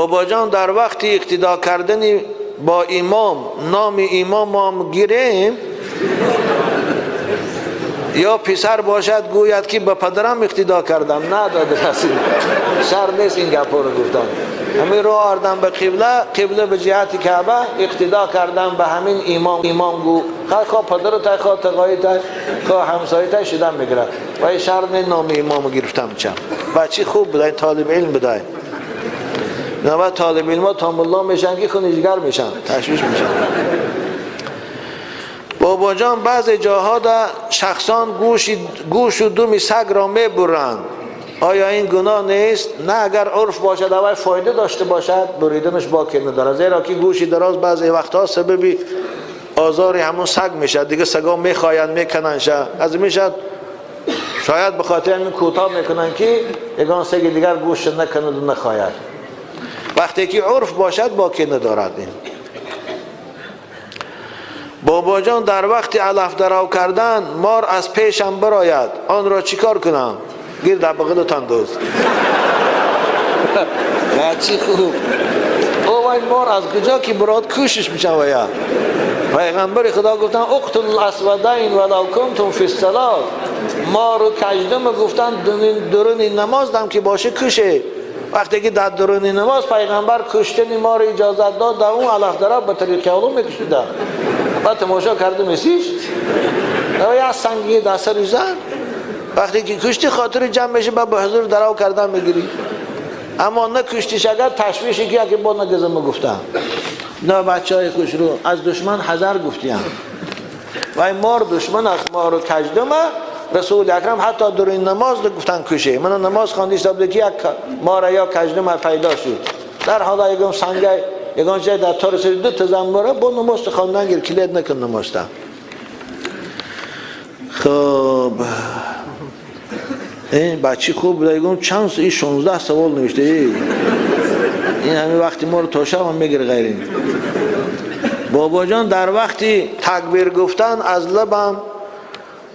بابا جان، در وقتی اقتدا کردن با امام نام امام هم گیریم یا پسر باشد گوید که به پدرم اقتدا کردم؟ نه داده رسید، شر نیست این گپا رو گفتن. همین رو آردم به قبله، قبله به جهت کعبه، اقتدا کردم به همین امام. امام گو خواه پدر تای، خواه تقایی تای، خواه همسایه تای شدن میگیرد و این شر نیست نام امامو گرفتم. چم بچه خوب بوده، این طالب علم بوده. نه طالب علم ها تا ملا میشن که خونیجگر میشن، تشویش میشن. بابا جان، بعضی جاها در شخصان گوش و دم سگ را میبرند، آیا این گناه نیست؟ نه، اگر عرف باشد اول فایده داشته باشد، بریدنش باکی نداره، زیرا که گوشی دراز بعضی وقتها سبب آزار همون سگ میشه. دیگه سگا میخواین میکنن شه از میشد، شاید به خاطر همین کوتاه میکنن که یگان سگ دیگر گوش نکند و نخواهد. وقتی که عرف باشد باکی ندارد. این بابا جان، در وقت علف درو کردن مار از پیشم براید، آن را چیکار کنم؟ گیر در بغل تندوز. چی خوب او وای، مار از کجا که براد کوشش میشن. و یا پیغمبر خدا گفتن اقتل الاسودین ولو کنتم فی الصلاه. مار و کژدم گفتن درون نماز دم که باشه کشه. وقتی که در درون نماز پیغمبر کشتن مار اجازت داد، در اون علف درو به طریق علوم میکشیدن بعد تماشا کرده میسیش یا سنگی در سرش زد. وقتی که کشتی خاطر جمع میشه، بعد به حضور درو کردن میگیری. اما نه کشتیش اگر تشویشی که اگه با نگزم گفتم. نه بچه های خوش رو، از دشمن حذر گفتیم و این مار دشمن است. مار و کژدمه رسول اکرم حتی در این نماز گفتن کشه. من نماز خواندی که یک مار یا کژدم پیدا شد، در حالا یکم سنگه یگان جای در تار سری دو تا زنبوره، با نماز خواندن گیر، کلید نکن نماز. خب این بچه خوب بوده. یگم چند این 16 سوال نوشته. این همین وقتی ما رو تا شب هم میگیره غیر این. بابا جان، در وقتی تکبیر گفتن از لبم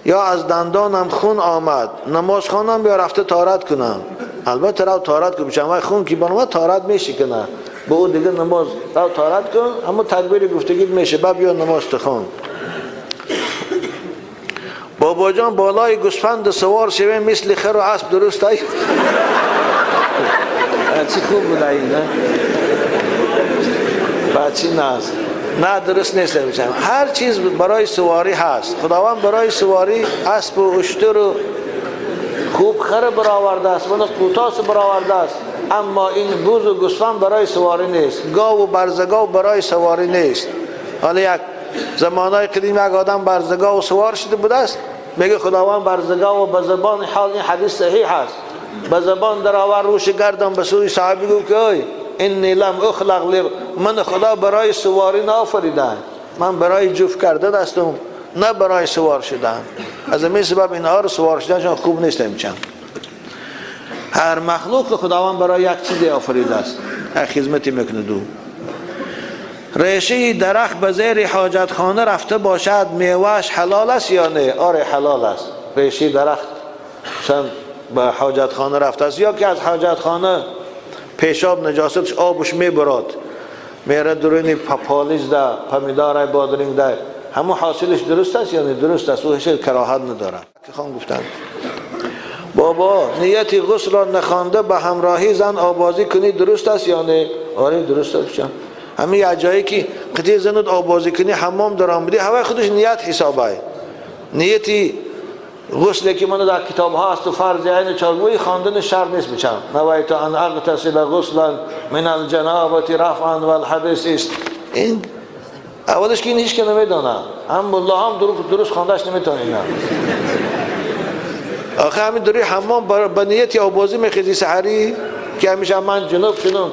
یا از دندانم خون آمد، نماز خوانم یا رفته طهارت کنم؟ البته رو طهارت کن. چون خون که برآمد طهارت میشه کنه به او دیگه نماز رو طهارت کن، اما تکبیر گفتگی میشه، بعد بیا نماز تخوان. بابا جان، بالای گوسفند سوار شویم مثل خر و اسب درست ای؟ چی خوب بود این، نه بچی ناز. نه، درست نیست. میشم هر چیز برای سواری هست. خداوند برای سواری اسب و اشتر و خوب خر برآورده است و قوتاس برآورده است، اما این بز و گوسفند برای سواری نیست، گاو و برزگاو برای سواری نیست. حالا یک زمانای قدیم یک آدم برزگاو سوار شده بوده است. میگه خداوند برزگاو به زبان حال، این حدیث صحیح است، به زبان در آور، روش گردم به سوی صحابی گفت که ای انی لم اخلق من خدا برای سواری نآفریده، من برای جفت کردن هستم نه برای سوار شدن. از این سبب اینها رو سوار شدن چون خوب نیست. چند هر مخلوق خداوند برای یک چیزی آفریده است، یک خدمتی میکنه. دو ریشه درخت به زیر حاجت خانه رفته باشد، میوهش حلال است یا نه؟ آره، حلال است. ریشه درخت مثلا به حاجت خانه رفته است یا که از حاجت خانه پیشاب نجاستش آبش میبراد میره درونی پالیز ده پمیدار بادرنگ ده، همون حاصلش درست است یا نه؟ درست است، او هیچ کراهت نداره که خان گفتن. بابا، نیت غسل را نخوانده به همراهی زن آبازی کنی درست است یا نه؟ آره، درست است. چون همین یه جایی که قطعی زنت آبازی کنی، حمام در آمدی، هوای خودش نیت حسابه. نیتی غسل که من در کتاب ها است و فرض عین چارگوی خواندن شرط نیست. بچم نویت ان اغتسل غسلا من الجنابه رفعا والحدث است. این اولش که این هیچ که نمیدانه، هم ملا هم درست خواندش نمیتونه اینا. آخه همین دوری حمام با نیت آبازی میخیزی سحری که همیشه من جنوب شدم،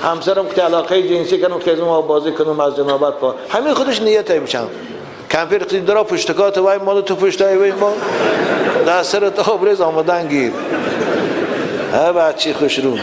همسرم که علاقه جنسی کنم که از آبازی کنم از جنابت پا، همین خودش نیت میشم. کمپیر قید درا پشتکات وای مال تو پشتای وای ما در سر آبریز آمدن گیر. ها بچی خوش رو.